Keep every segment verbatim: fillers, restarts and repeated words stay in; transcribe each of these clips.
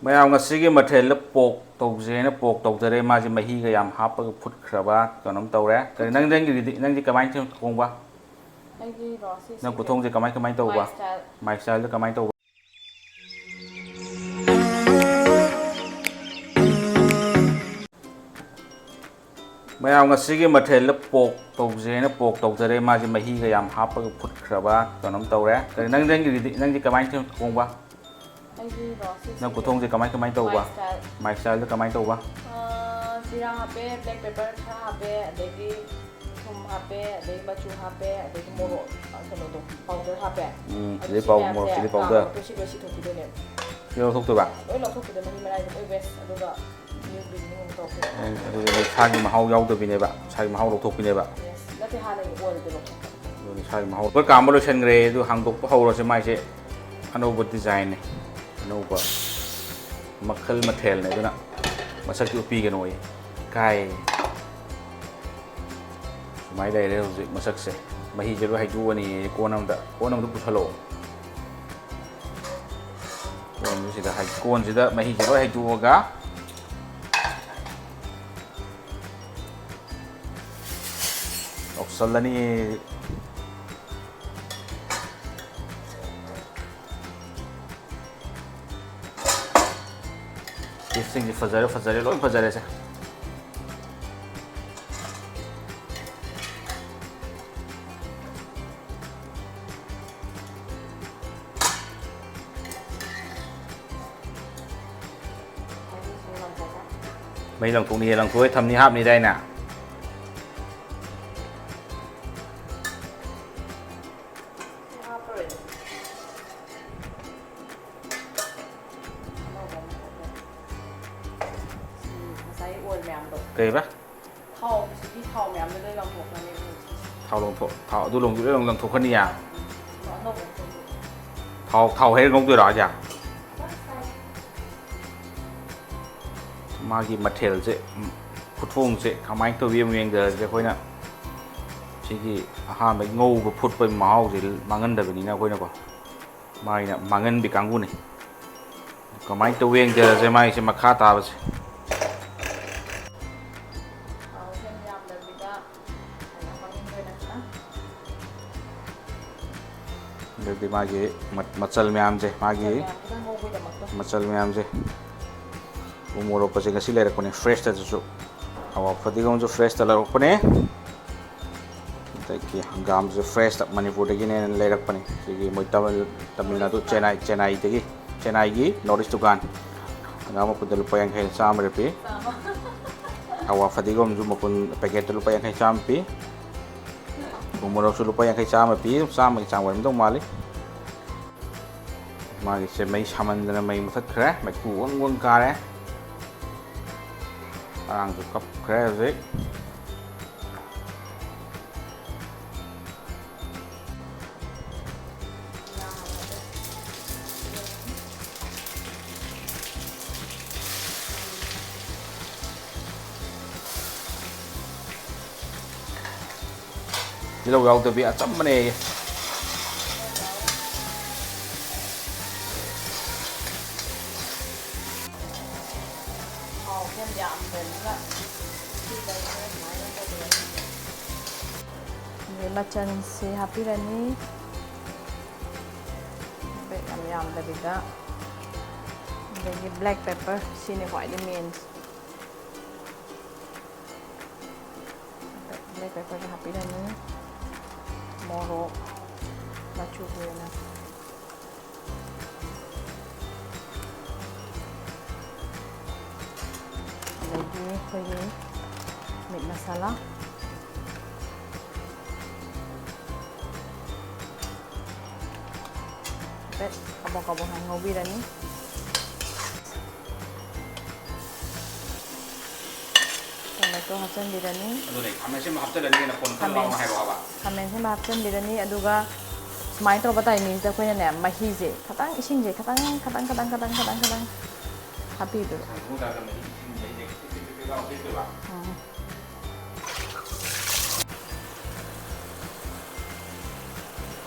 ꯃꯌꯥꯝ, ꯉꯁꯤꯒꯤ ꯃꯊꯦꯜꯗ ꯄꯣꯛ ꯇꯧꯁꯦꯅ ꯄꯣꯛ ꯇꯧꯖꯔꯦ꯫ ꯃꯥꯁꯦ ꯃꯍꯤꯒ ꯌꯥꯝ ꯍꯥꯞꯄꯒ ꯐꯨꯠꯈ꯭ꯔꯕ ꯀꯩꯅꯣꯝ ꯇꯧꯔꯦ꯫ ꯀꯔꯤ, ꯅꯪ, ꯅꯪꯒꯤꯗꯤ, ꯅꯪꯗꯤ ꯀꯃꯥꯏꯅ ꯊꯣꯡꯕ? ꯑꯩꯒꯤ ꯔꯣꯁꯁꯤ ꯅꯪ ꯈꯨꯊꯣꯡꯁꯦ ꯀꯃꯥꯏ, ꯀꯃꯥꯏꯅ ꯇꯧꯕ? My style꯫ My styleꯗ ꯀꯃꯥꯏꯅ ꯇꯧꯕ? ꯃꯌꯥꯝ, ꯉꯁꯤꯒꯤ ꯃꯊꯦꯜꯗ ꯄꯣꯛ ꯇꯧꯁꯦꯅ ꯄꯣꯛ ꯇꯧꯖꯔꯦ꯫ ꯃꯥꯁꯦ ꯃꯍꯤꯒ ꯌꯥꯝ ꯍꯥꯞꯄꯒ ꯐꯨꯠꯈ꯭ꯔꯕ ꯀꯩꯅꯣꯝ ꯇꯧꯔꯦ꯫ ꯀꯔꯤ, ꯅꯪ, ꯅꯪꯒꯤꯗꯤ, ꯅꯪꯗꯤ ꯀꯃꯥꯏꯅ ꯊꯣꯡꯕ? ꯑꯩꯒꯤ ꯔꯣꯁꯁꯤ ꯅꯪ ꯈꯨꯊꯣꯡꯁꯦ ꯀꯃꯥꯏ, ꯀꯃꯥꯏꯅ ꯇꯧꯕ? My style꯫ My styleꯗ ꯀꯃꯥꯏꯅ ꯇꯧꯕ? ꯑꯥ, ꯖꯤꯔꯥ ꯍꯥꯞꯄꯦ, black pepper ꯈꯔ ꯍꯥꯞꯄꯦ, ꯑꯗꯒꯤ ꯊꯨꯝ ꯍꯥꯞꯄꯦ, ꯑꯗꯩ ꯃꯆꯨ ꯍꯥꯞꯄꯦ, ꯑꯗꯩ ꯃꯣꯔꯣꯛ, ꯑ, ꯀꯩꯅꯣꯗꯣ, powder ꯍꯥꯞꯄꯦ꯫ ꯎꯝ, ꯑꯗꯨ ꯆꯤꯂꯤ ꯁꯤ pow-, ꯃꯌꯥꯝꯁꯦ, ꯃꯣꯔꯣꯛ ꯆꯤꯂꯤ ꯑꯥ, powder꯫ ꯃꯣꯔꯣꯛ ꯁꯤ ꯂꯣꯏ ꯁꯤ ꯊꯣꯛꯈꯤꯗꯣꯏꯅꯦ꯫ ꯁꯤ ꯂꯧꯊꯣꯛꯇꯣꯏꯕ? ꯂꯣꯏ ꯂꯧꯊꯣꯛꯈꯤꯗꯣꯏ, ꯃꯍꯤ ꯃꯅꯥꯏꯁꯦ ꯂꯣꯏ waste꯫ ꯑꯗꯨꯒ new beginning ꯑꯃꯨꯛ ꯇꯧꯔꯛꯇꯣꯏꯕ꯫ ꯎꯝ, ꯑꯗꯨꯗꯤ ꯁꯥꯒꯤ ꯃꯍꯥꯎ ꯌꯥꯎꯗꯕꯤꯅꯦꯕ, ꯁꯥꯒꯤ ꯃꯍꯥꯎ ꯂꯧꯊꯣꯛꯄꯤꯅꯦꯕ꯫ Yes, ꯅꯠꯇꯦ, ꯍꯥꯟꯅꯒꯤ oilꯗꯣ ꯂꯧꯊꯣꯛꯄ꯫ ꯑꯗꯨꯅꯤ ꯁꯥꯒꯤ ꯃꯍꯥꯎ꯫ ꯂꯣꯏ ꯀꯥꯝꯕ ꯂꯣꯏꯁꯟꯈ꯭ꯔꯦ, ꯑꯗꯨ ꯍꯥꯡꯗꯣꯛꯄ ꯍꯧꯔꯁꯦ꯫ ꯃꯥꯏꯁꯦ ꯑꯅꯧꯕ designꯅꯦ, ꯑꯅꯧꯕ ꯃꯈꯜ ꯃꯊꯦꯜꯅꯦ, ꯑꯗꯨꯅ ꯃꯁꯛꯇꯤ ꯎꯠꯄꯤꯒꯅꯣꯌꯦ꯫ ꯀꯥꯏ꯫ ꯁꯨꯃꯥꯏꯅ ꯂꯩꯔꯦ ꯍꯧꯖꯤꯛ ꯃꯁꯛꯁꯦ꯫ ꯃꯍꯤꯁꯦ ꯂꯣꯏ ꯍꯩꯗꯣꯛꯑꯅꯤ꯫ ꯀꯣꯟ ꯑꯃꯗ, ꯀꯣꯟ ꯑꯃꯗ ꯄꯨꯁꯜꯂꯛꯑꯣ꯫ ꯀꯣꯟꯁꯤꯗ ꯍꯩ-, ꯀꯣꯟꯁꯤꯗ ꯃꯍꯤꯁꯦ ꯂꯣꯏ ꯍꯩꯗꯣꯛꯑꯒ ꯂꯧꯁꯜꯂꯅꯤ꯫ Pieceꯁꯤꯡꯁꯦ ꯐꯖꯔꯦ, ꯐꯖꯔꯦ, ꯂꯣꯏ ꯐꯖꯔꯦꯁꯦ꯫ ꯃꯩ ꯂꯪꯊꯣꯛꯅꯤꯌꯦ, ꯂꯪꯊꯣꯛꯑꯦ ꯊꯝꯅꯤ ꯍꯥꯞꯅꯤꯗꯥꯏꯅꯦ? ꯉꯁꯥꯏ oil ꯃꯌꯥꯝꯗꯣ꯫ ꯀꯩꯕ? ꯊꯥꯎ, ꯍꯧꯖꯤꯛꯀꯤ ꯊꯥꯎ ꯃꯌꯥꯝꯗꯣ ꯂꯣꯏ ꯂꯪꯊꯣꯛꯈ꯭ꯔꯅꯦꯕ ꯍꯧꯖꯤꯛꯀꯤꯁꯦ꯫ ꯊꯥꯎ ꯂꯪꯊꯣꯛ-, ꯊꯥꯎ ꯑꯗꯨ ꯂꯣꯡꯗꯨ ꯂꯣꯏ ꯂꯪꯊꯣꯛꯈ꯭ꯔꯅꯤꯌꯦ? ꯑꯗꯣ ꯑꯅꯧꯕ ꯑꯃ ꯇꯧꯗꯣꯏꯕ꯫ ꯊꯥꯎ, ꯊꯥꯎ ꯍꯩꯔ ꯉꯧꯗꯣꯏꯔꯣ ꯍꯥꯏꯁꯦ? ꯃꯥꯒꯤ ꯃꯊꯦꯜꯁꯦ, ꯎꯝ, ꯈꯨꯊꯣꯡꯁꯦ ꯀꯃꯥꯏꯅ ꯇꯧꯏ ꯑꯃꯨꯛ ꯌꯦꯡꯖꯔꯁꯦ꯫ ꯑꯩꯈꯣꯏꯅ ꯁꯤꯒꯤ ꯑꯍꯥꯟꯕ ꯉꯧꯕ ꯐꯨꯠꯄꯒꯤ ꯃꯍꯥꯎꯁꯦ ꯃꯥꯡꯍꯟꯗꯕꯅꯤꯅ ꯑꯩꯈꯣꯏꯅꯀꯣ꯫ ꯃꯥꯒꯤꯅ ꯃꯥꯡꯍꯟꯕꯤ ꯀꯥꯡꯕꯨꯅꯤ꯫ ꯀꯃꯥꯏꯅ ꯇꯧꯋꯤ ꯌꯦꯡꯖꯔꯁꯦ ꯃꯥꯒꯤꯁꯦ ꯃꯈꯥ ꯇꯥꯕꯁꯦ꯫ ꯊꯥꯎ ꯍꯦꯟꯅ ꯌꯥꯝꯗꯕꯤꯗ ꯃꯅꯤꯡꯗ ꯑꯣꯏꯅ ꯈꯤꯇꯪ꯫ ꯑꯗꯨꯗꯤ ꯃꯥꯒꯤ ꯃ-, ꯃꯆꯜ ꯃꯌꯥꯝꯁꯦ, ꯃꯥꯒꯤ ꯃꯆꯜ ꯃꯌꯥꯝ ꯈꯤꯇꯪ ꯉꯧꯕꯒꯤꯗꯃꯛꯇ꯫ ꯃꯆꯜ ꯃꯌꯥꯝꯁꯦ꯫ ꯎ ꯃꯣꯔꯣꯛꯀꯁꯦ ꯉꯁꯤ ꯂꯩꯔꯛꯄꯅꯦ, ꯐ꯭ꯔꯦꯁꯇꯁꯨ꯫ ꯑꯋꯥ ꯐꯗꯤꯒꯣꯝꯁꯨ ꯐ꯭ꯔꯦꯁꯇ ꯂꯧꯔꯛꯄꯅꯦ꯫ ꯑꯗꯒꯤ ꯍꯪꯒꯥꯝꯁꯦ ꯐ꯭ꯔꯦꯁꯇ ꯃꯅꯤꯄꯨꯔꯗꯒꯤꯅꯦꯅ ꯂꯩꯔꯛꯄꯅꯦ꯫ ꯁꯤꯒꯤ ꯃꯣꯏ ꯇꯥꯃꯤꯜ-, ꯇꯥꯃꯤꯜ ꯅꯥꯗꯨ, ꯆꯦꯟꯅꯥꯏ, ꯆꯦꯟꯅꯥꯏꯗꯒꯤ, ꯆꯦꯟꯅꯥꯏꯒꯤ ꯅꯣꯔꯠ ꯏꯁ ꯗꯨꯀꯥꯟ꯫ ꯍꯪꯒꯥꯝ ꯃꯄꯨꯟꯗ ꯂꯨꯄꯥ ꯌꯥꯡꯈꯩ ꯆꯥꯝꯃꯗ ꯄꯤ꯫ ꯑꯋꯥ ꯐꯗꯤꯒꯣꯝꯁꯨ ꯃꯄꯨꯟ ꯄꯦꯀꯦꯠꯇ ꯂꯨꯄꯥ ꯌꯥꯡꯈꯩ ꯆꯥꯝꯃ ꯄꯤ꯫ ꯎ ꯃꯣꯔꯣꯛꯁꯨ ꯂꯨꯄꯥ ꯌꯥꯡꯈꯩ ꯆꯥꯝꯃ ꯄꯤ꯫ ꯆꯥꯝꯃꯒꯤ ꯆꯥꯡ ꯑꯣꯏꯔꯝꯗꯧ ꯃꯥꯜꯂꯤ꯫ ꯃꯥꯒꯤꯁꯦ ꯃꯩ ꯁꯥꯃꯟꯗꯅ ꯃꯩ ꯃꯨꯊꯠꯈ꯭ꯔꯦ꯫ ꯃꯩꯈꯨ ꯋꯪ ꯋꯪ ꯀꯥꯔꯦ꯫ ꯑꯉꯥꯡꯁꯨ ꯀꯞꯈ꯭ꯔꯦ ꯍꯧꯖꯤꯛ꯫ ꯇꯤꯜꯍꯧ ꯌꯥꯎꯗꯕꯤ ꯑꯆꯝꯕꯅꯦꯌꯦ꯫ ꯊꯥꯎ ꯈꯔ ꯌꯥꯝꯗꯕꯅꯤꯅ ꯁꯤ ꯂꯩꯔꯒ ꯁꯨꯃꯥꯏꯅ ꯇꯧꯕꯤꯔꯅꯤ꯫ ꯑꯗꯩ ꯃꯆꯜꯁꯤ ꯍꯥꯞꯄꯤꯔꯅꯤ꯫ ꯍꯥꯏꯐꯦꯠ ꯌꯥꯝ ꯌꯥꯝꯗꯕꯤꯗ꯫ ꯑꯗꯒꯤ black pepper ꯁꯤꯅꯤ ꯈ꯭ꯋꯥꯏꯗꯒꯤ main꯫ Black pepperꯁꯦ ꯍꯥꯞꯄꯤꯔꯅꯤ꯫ ꯃꯣꯔꯣꯛ ꯃꯆꯨꯒꯤ ꯑꯣꯏꯅ꯫ ꯑꯗꯒꯤ ꯑꯩꯈꯣꯏꯒꯤ meat masala꯫ ꯍꯥꯏꯐꯦꯠ ꯀꯕꯣꯛ ꯀꯕꯣꯛ ꯍꯥꯏꯅ ꯉꯧꯕꯤꯔꯅꯤ꯫ Tomato ꯍꯥꯞꯆꯤꯟꯕꯤꯔꯅꯤ꯫ ꯑꯗꯨꯅꯦ, ꯈꯥꯃꯦꯟ ꯑꯁꯤꯟꯕ ꯍꯥꯞꯆꯤꯜꯂꯅꯤꯅ ꯐꯣꯟ ꯀꯟꯅ ꯈꯥꯃꯦꯟ-, ꯂꯥꯎꯅ ꯍꯥꯏꯔꯛꯑꯣ ꯍꯥꯏꯕ꯫ ꯈꯥꯃꯦꯟ ꯑꯁꯤꯟꯕ ꯍꯥꯞꯆꯤꯟꯕꯤꯔꯅꯤ, ꯑꯗꯨꯒ ꯁꯨꯃꯥꯏꯅ ꯇꯧꯕ timingꯁꯤꯗ ꯑꯩꯈꯣꯏꯅꯅꯦ, ꯃꯍꯤꯁꯦ ꯈꯤꯇꯪ, ꯏꯁꯤꯡꯁꯦ ꯈꯤꯇꯪ, ꯈꯤꯇꯪ, ꯈꯤꯇꯪ ꯍꯥꯞꯄꯤꯗꯣꯏꯕ꯫ ꯁꯪꯒꯣꯝ ꯇꯥꯔꯒ ꯃꯍꯤ, ꯏꯁꯤꯡ ꯃꯍꯤꯁꯦ ꯈꯤꯇꯪ ꯈꯤꯇꯪ ꯈꯤꯇꯪ ꯍꯥꯞꯄꯤꯗꯣꯏꯕ꯫ ꯎꯝ꯫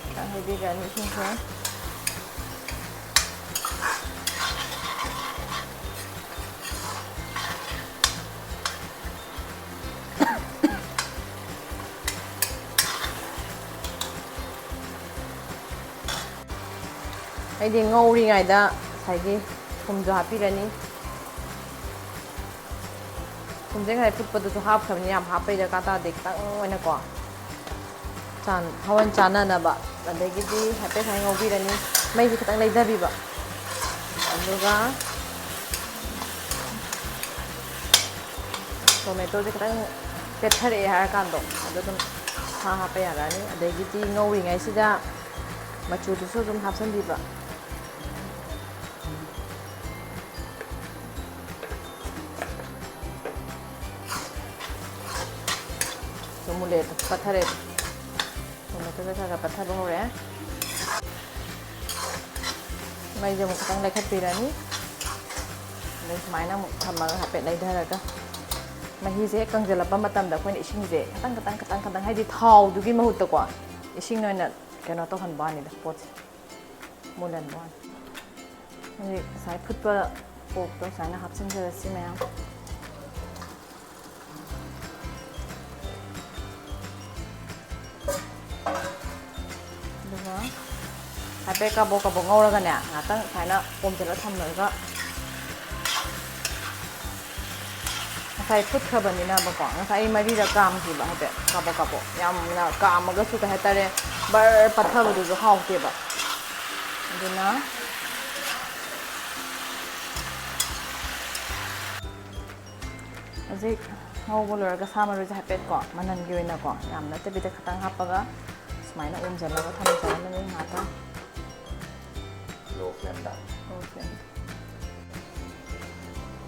ꯈꯤꯇꯪ ꯍꯩꯕꯤꯔꯅꯤ ꯏꯁꯤꯡꯁꯦ꯫ ꯍꯥꯏꯗꯤ ꯉꯧꯔꯤꯉꯩꯗ ꯉꯁꯥꯏꯒꯤ ꯊꯨꯝꯁꯨ ꯍꯥꯞꯄꯤꯔꯅꯤ꯫ ꯊꯨꯝꯁꯦ ꯉꯁꯥꯏ ꯐꯨꯠꯄꯗꯨꯁꯨ ꯍꯥꯞꯈ꯭ꯔꯕꯅꯤ, ꯌꯥꯝ ꯍꯥꯞꯄꯩ ꯗꯔꯀꯥꯔ ꯇꯥꯗꯦ, ꯈꯤꯇꯪ ꯑꯣꯏꯅꯀꯣ꯫ ꯆꯥꯟ-, ꯍꯣꯔꯦꯟ ꯆꯥꯅꯅꯕ꯫ ꯑꯗꯒꯤꯗꯤ ꯍꯥꯏꯐꯦꯠ ꯁꯨꯃꯥꯏꯅ ꯉꯧꯕꯤꯔꯅꯤ, ꯃꯩꯁꯦ ꯈꯤꯇꯪ ꯂꯩꯊꯕꯤꯕ꯫ ꯑꯗꯨꯒ ꯇꯣꯃꯦꯇꯣꯁꯦ ꯈꯤꯇꯪ ꯄꯦꯠꯊꯔꯛꯑꯦ ꯍꯥꯏꯔꯀꯥꯟꯗꯣ, ꯑꯗꯨ ꯑꯗꯨꯝ ꯁꯥ ꯍꯥꯞꯄ ꯌꯥꯔꯛꯑꯅꯤ꯫ ꯑꯗꯒꯤꯗꯤ ꯉꯧꯔꯤꯉꯩꯁꯤꯗ ꯃꯆꯨꯗꯨꯁꯨ ꯑꯗꯨꯝ ꯍꯥꯞꯆꯤꯟꯕꯤꯕ꯫ ꯑꯗꯨꯝ ꯃꯨꯜꯂꯦ ꯑꯗꯣ, ꯄꯠꯊꯔꯦ ꯑꯗꯣ꯫ ꯇꯣꯃꯦꯇꯣꯁꯦ ꯈꯔ ꯈꯔ ꯄꯠꯊꯕ ꯍꯧꯔꯛꯑꯦ꯫ ꯃꯩꯁꯦ ꯑꯃꯨꯛ ꯈꯤꯇꯪ ꯂꯩꯈꯠꯄꯤꯔꯅꯤ꯫ ꯑꯗꯩ ꯁꯨꯃꯥꯏꯅ ꯑꯃꯨꯛ ꯊꯝꯃꯒ ꯍꯥꯏꯐꯦꯠ ꯂꯩꯊꯔꯒ, ꯃꯍꯤꯁꯦ ꯍꯦꯛ ꯀꯪꯁꯤꯜꯂꯛꯄ ꯃꯇꯝꯗ ꯑꯩꯈꯣꯏꯅ ꯏꯁꯤꯡꯁꯦ ꯈꯤꯇꯪ, ꯈꯤꯇꯪ, ꯈꯤꯇꯪ, ꯈꯤꯇꯪ, ꯍꯥꯏꯗꯤ ꯊꯥꯎꯗꯨꯒꯤ ꯃꯍꯨꯠꯇꯀꯣ, ꯏꯁꯤꯡ ꯑꯣꯏꯅ ꯀꯩꯅꯣ ꯇꯧꯍꯟꯕ ꯋꯥꯅꯤꯗ, ꯄꯣꯠꯁꯦ ꯃꯨꯜꯍꯟꯕ ꯋꯥꯅꯤ꯫ ꯍꯧꯖꯤꯛ ꯉꯁꯥꯏ ꯐꯨꯠꯄ ꯄꯣꯔꯛꯇꯣ ꯁꯨꯃꯥꯏꯅ ꯍꯥꯞꯆꯤꯟꯖꯔꯁꯤ ꯃꯌꯥꯝ꯫ ꯑꯗꯨꯒ ꯍꯥꯏꯐꯦꯠ ꯀꯥꯕꯣꯛ ꯀꯥꯕꯣꯛ ꯉꯧꯔꯒꯅꯦ, ꯉꯥꯛꯇꯪ ꯁꯨꯃꯥꯏꯅ ꯄꯣꯝꯁꯤꯜꯂ ꯊꯝꯃꯒ, ꯉꯁꯥꯏ ꯐꯨꯠꯈ꯭ꯔꯕꯅꯤꯅꯕꯀꯣ, ꯉꯁꯥꯏ ꯑꯩ ꯃꯔꯤꯔꯛ ꯀꯥꯝꯈꯤꯕ ꯍꯥꯏꯐꯦꯠ ꯀꯥꯕꯣꯛ ꯀꯥꯕꯣꯛ, ꯌꯥꯝꯅ ꯀꯥꯝꯃꯒꯁꯨ ꯀꯩ ꯍꯥꯏꯇꯥꯔꯦ, ꯕꯔ ꯄꯠꯊꯕꯗꯨꯁꯨ ꯍꯥꯎꯇꯦꯕ꯫ ꯑꯗꯨꯅ ꯍꯧꯖꯤꯛ ꯉꯧꯕ ꯂꯣꯏꯔꯒ ꯁꯥ ꯃꯔꯣꯏꯁꯦ ꯍꯥꯏꯐꯦꯠꯀꯣ, ꯃꯅꯝꯒꯤ ꯑꯣꯏꯅꯀꯣ, ꯌꯥꯝ ꯅꯠꯇꯕꯤꯗ ꯈꯤꯇꯪ ꯍꯥꯞꯄꯒ ꯁꯨꯃꯥꯏꯅ ꯑꯣꯝꯁꯤꯜꯂꯒ ꯊꯝꯖꯔꯝꯃꯅꯤ ꯉꯥꯛꯇꯪ꯫ Low flameꯗ꯫ Low flame꯫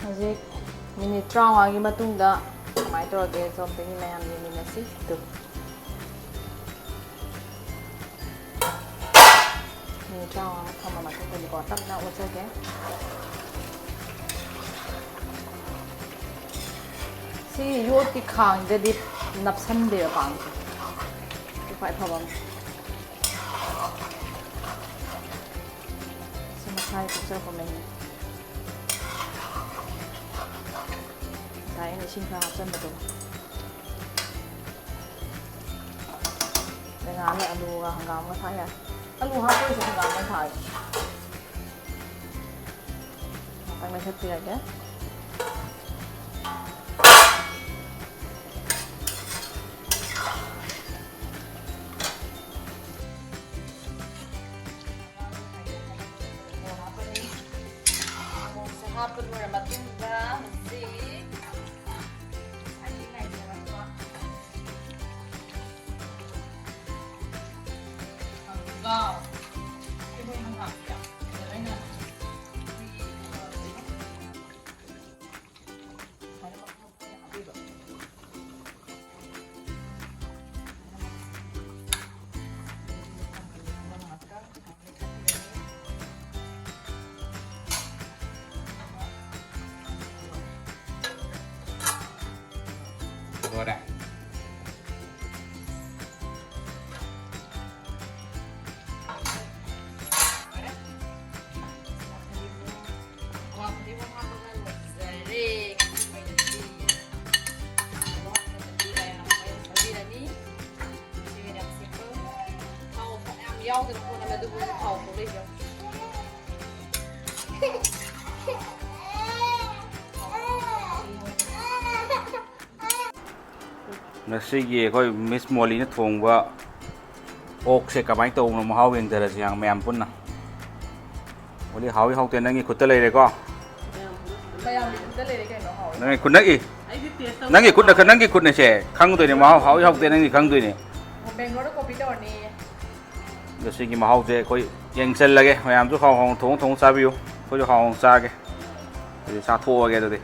ꯍꯧꯖꯤꯛ ꯃꯤꯅꯤꯠ ꯇꯔꯥꯃꯉꯥꯒꯤ ꯃꯇꯨꯡꯗ ꯀꯃꯥꯏꯅ ꯇꯧꯔꯒꯦ ꯑꯗꯣ ꯑꯝꯇ ꯃꯌꯥꯝ ꯌꯦꯡꯃꯤꯟꯅꯁꯤ꯫ ꯇꯨ꯫ ꯃꯤꯅꯤꯠ ꯇꯔꯥꯃꯉꯥ ꯊꯝꯃ ꯃꯇꯨꯡꯗꯗꯤꯀꯣ, ꯇꯞꯅ ꯑꯣꯠꯆꯒꯦ꯫ ꯁꯤ ꯌꯣꯠꯀꯤ ꯈꯥꯡꯁꯤꯗꯗꯤ ꯅꯞꯁꯟꯗꯦꯕ ꯄꯥꯡꯁꯦ꯫ ꯁꯤ ꯈ꯭ꯋꯥꯏ ꯐꯕ ꯑꯃ꯫ ꯁꯤ ꯃꯁꯥꯒꯤ ꯊꯣꯛꯆꯔꯛꯄ ꯃꯍꯤ꯫ ꯉꯁꯥꯏ ꯑꯩꯅ ꯏꯁꯤꯡ ꯈꯔ ꯍꯥꯞꯆꯟꯕꯗꯣ꯫ ꯑꯗꯩ ꯉꯥꯏꯍꯥꯛ ꯂꯩꯔ ꯑꯂꯨꯒ ꯍꯪꯒꯥꯝꯒ ꯊꯥꯛ ꯌꯥꯔꯦ꯫ ꯑꯂꯨ ꯍꯥꯞꯄꯣꯏꯁꯦ, ꯍꯪꯒꯥꯝ ꯑꯣꯏꯅ ꯊꯥꯛꯑꯒꯦ꯫ ꯃꯦꯠꯊꯠꯄꯤꯔꯒꯦ꯫ ꯃꯣꯔꯣꯛꯁꯦ ꯍꯥꯞꯄ ꯂꯣꯏꯔ ꯃꯇꯨꯡꯗ ꯍꯧꯖꯤꯛ ꯉꯁꯥꯏꯒꯤ ꯉꯥꯏꯖꯔꯛꯄ ꯍꯪꯒꯥꯝ, ꯁꯦꯕꯣꯠ ꯍꯪꯒꯥꯝꯁꯦ ꯐꯖꯅ ꯂꯣꯏꯔꯦ꯫ ꯊꯥꯎ ꯌꯥꯝ ꯌꯥꯎꯗꯅ ꯍꯣꯠꯅꯕ ꯑꯗꯨꯕꯨ ꯊꯥꯎ ꯊꯣꯛꯂꯛꯏꯁꯦ ꯌꯦꯡꯉꯣ꯫ ꯉꯁꯤꯒꯤ ꯑꯩꯈꯣꯏ ꯃꯤꯁ ꯃꯣꯂꯤꯅ ꯊꯣꯡꯕ ꯑꯣꯛꯁꯦ ꯀꯃꯥꯏꯅ ꯇꯧꯕꯅꯣ ꯃꯍꯥꯎ ꯌꯦꯡꯊꯔꯁꯤ ꯍꯥꯡ ꯃꯌꯥꯝ ꯄꯨꯟꯅ꯫ ꯃꯣꯂꯤ, ꯍꯥꯎꯏ ꯍꯥꯎꯇꯦ ꯅꯪꯒꯤ ꯈꯨꯠꯇ ꯂꯩꯔꯦꯀꯣ꯫ ꯃꯌꯥꯝꯒꯤ ꯈꯨꯠꯇ ꯂꯩꯔꯦ ꯀꯩꯅꯣ ꯍꯥꯎꯏ꯫ ꯅꯪꯒꯤ ꯈꯨꯠꯅ ꯏ-, ꯑꯩꯗꯤ ꯇꯦꯁ ꯇꯧ-, ꯅꯪꯒꯤ ꯈꯨꯠꯅ, ꯅꯪꯒꯤ ꯈꯨꯠꯅꯁꯦ ꯈꯪꯗꯣꯏꯅꯦ, ꯃꯍꯥꯎ ꯍꯥꯎꯏ ꯍꯥꯎꯇꯦ ꯅꯪꯒꯤ ꯈꯪꯗꯣꯏꯅꯦ꯫ ꯕꯦꯡꯒ꯭ꯂꯣꯔꯗ ꯀꯣꯄꯤ ꯇꯧꯔꯅꯤ꯫ ꯑꯗꯣ ꯁꯤꯒꯤ ꯃꯍꯥꯎꯁꯦ ꯑꯩꯈꯣꯏ ꯌꯦꯡꯁꯜꯂꯒꯦ꯫ ꯃꯌꯥꯝꯁꯨ ꯍꯥꯎ ꯍꯥꯎꯅ ꯊꯣꯡ ꯊꯣꯡ ꯆꯥꯕꯤꯌꯨ, ꯑꯩꯈꯣꯏꯁꯨ ꯍꯥꯎ ꯍꯥꯎꯅ ꯆꯥꯒꯦ꯫ ꯑꯗꯨꯗꯤ ꯆꯥꯊꯣꯛꯑꯒꯦ ꯑꯗꯨꯗꯤ꯫